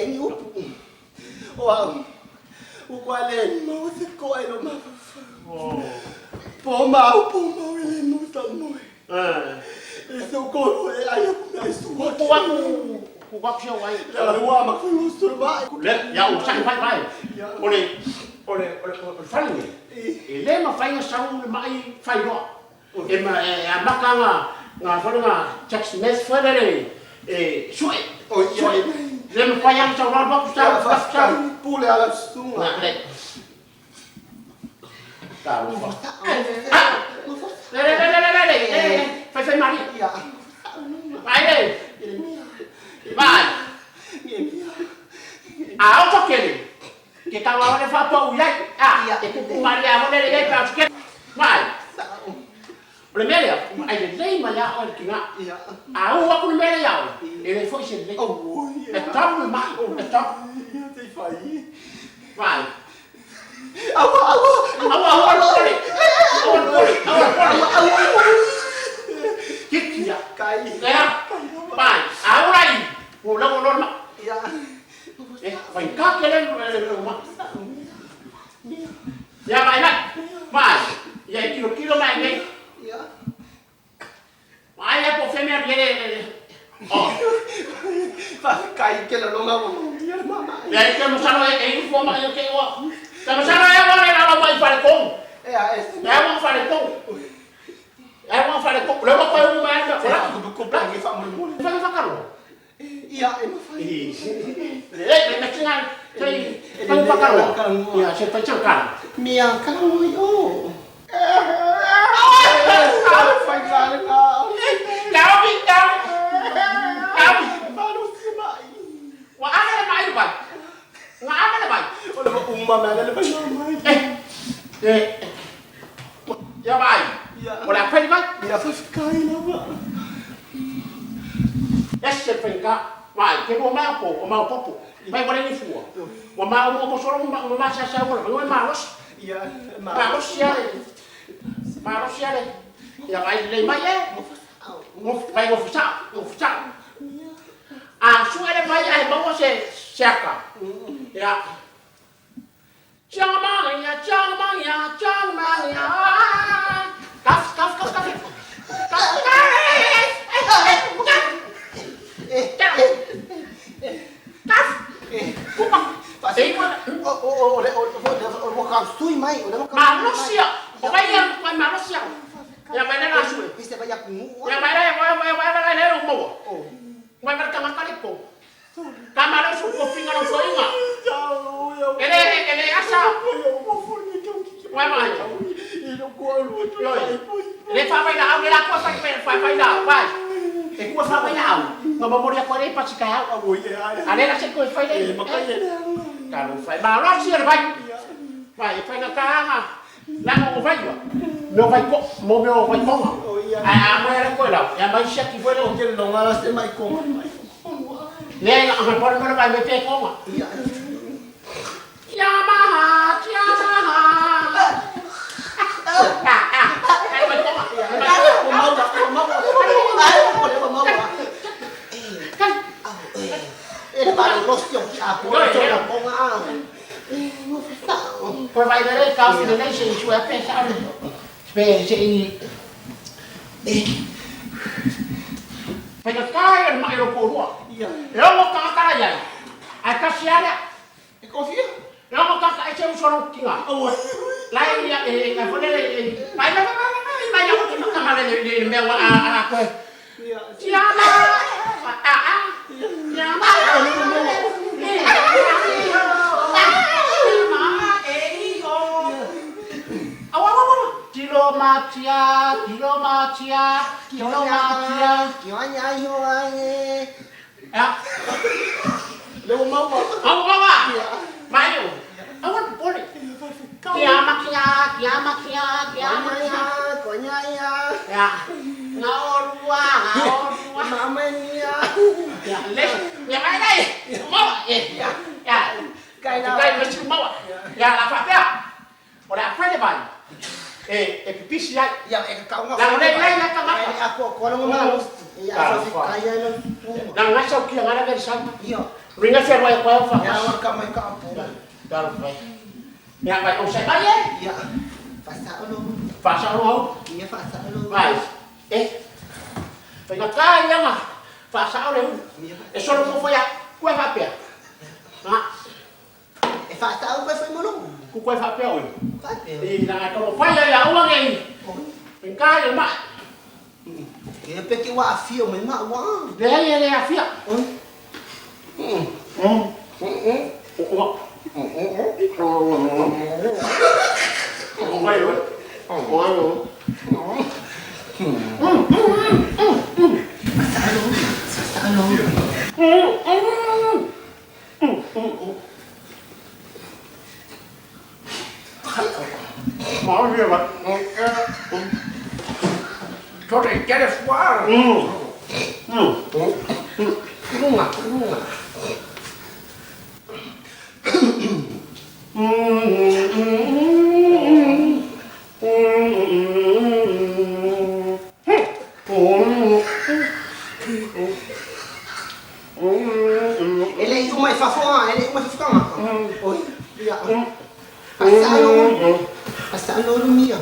leai ni upu. O au, ua koa le maua se koa i lou mafaufau. Po mau, po mau e le maua sau moe. E se u kolu e ai aku mea i sua. Ku aku, ku aku sia wai. Le ua ma kui o sulu mai. Le, ia o sa'i vai vai. O le, o le, o le, o le fale nei, e le mafai ona sau le ma'i fai loa. E ma, e amata nga, nga foi nga text message foi lele e sue. O ia. Sue. Le mafai ona sau loa aku sau, aku sau. Pule ala sunga. Na, le. Talofa. Ah! Le, le, le, le, le, le, le, fai fai mari. Ia. Vai le. Vai. A o tokele. Ke ka wa le fa pa u iai. A, e kuku mari a le le pa ke. Vai. O le mea lea, ai le lei mai a o le kinga. Ia. A u aku le mea lea o. E le foi se lei. Oh, ia. E tau le mai, e tau. Ia te fai. Vai. Aua, aua. Aua, aua, aua, aua, aua, aua, aua. Kiki ia. Kai. Lea. Vai. A u lai. Ua leo lo ma. Ia. E, vai ka ke le le ma. Ia vai mai. Vai. Ia e kilo kilo mai nei. Ia. Vai ia po femea le le. Oh. Fa kai ke lo longa mo. Ia mama. Ia e ke masalo e e fo ma e ke o. Ka masalo e wa le la mai fale kong. E a e. E wa fale kong. E wa fale kong. Le wa ko u mai ka. Ora ku ku pa ngi fa mo mo. Fa fa kalo. Ia e ma fai. Le le me tinga. Sei fa fa kalo. Ia se fa chang. Mia ka mo yo. Fai ka le ka. Lao bi lao. Lao bi. Ma lo si mai. Wa aga le mai vai. Nga aga le mai. O le uma me le mai mai. Eh. Eh. Ia vai. Ia. O le fai vai. Ia fa kai la ba. Ese fai ka. Vai, ke mo ma po, o ma popo. Vai wa le ni fua. Wa ma o mo solo ma ma sa sa wa ma ma los. Ia ma. Ma los ia le. Ma los ia le. Ia vai le mai e. Mo vai mo fusa, mo fusa. A su ele vai ai mo se se aka. Ia. Chang ma ya, chang ma ya, chang ma ya. Kaf kaf kaf kaf. Kaf. Kaf. Kupa. E mo O o o le o o o ka sui mai o le ka. Malosia. O vai ia vai malosia. Ia vai na sui. Ise vai ya ku. Ia vai vai vai vai vai le mo. Vai vai ka makale ko. Ka malo su ko finga no soinga. Ele ele asa. Vai vai. Le fa vai na au le la ko fa fa vai na vai. E ku fa vai na au. No mo moria ko le pa si ka au. Ale la se ko fai le. Ka no fai malosia le vai. Vai fai na ka nga. La mo vai wa. Mo vai ko mo mo vai ko. A a mo era ko la. Ya mai sia ki foi le. Le nga nga por mo vai me te ko nga. Yamaha, Yamaha. Ah ah. Ai vai ko nga. Kai. Poi vai le ka fi le se su a pensare. Pe se i Fai ka kai mai ro ko rua. E o ka ka ia. A ka sia E o ka ka se u soro kinga. La ia e ka fone le vai vai vai vai vai ia ko ka ma le le me wa a a ko. Tiama. A a. Tiama. Tiro matia, tiro matia, tiro matia. Ya. Au au Mai. Au pole. Kia makia, kia makia, kia makia. Ya. Nga orua, nga orua. Ya, le. Ya mai dai. Mau. Eh. Ya. Kai la. Kai ma mau. Ya la fa pea. O la fa le vai. E e pipisi ai. Ia e ka La le le la ka ma. Aku ko lo ma. Ia fa kai ia lo. Na ngasa o kia ngara veri sau. Ringa fia roi koe o Ia whakas. wa ka mai ka po. Talo whai. Ia vai o sai mai e. Ia. Fasa lo. Whasa o hau. Ia fasa lo. Vai. E. Whai ngā kā ia ngā. Whasa o le ulu. E solo mo whai a. Kue whapea. Ha. E fasa o kai mo lo. Ku koe whapea oi. Ka pe. I nā ngā tomo whai ia ua ngei. Whai kā ia mai. E pe ki wa afio mai ma wa. Le hei e le afia. Fasa lo. Fasa lo. Runga, runga. E le i umai fafoa, e le i umai fafoa. Oi. Ia. Fasa lo. Fasa lo mia.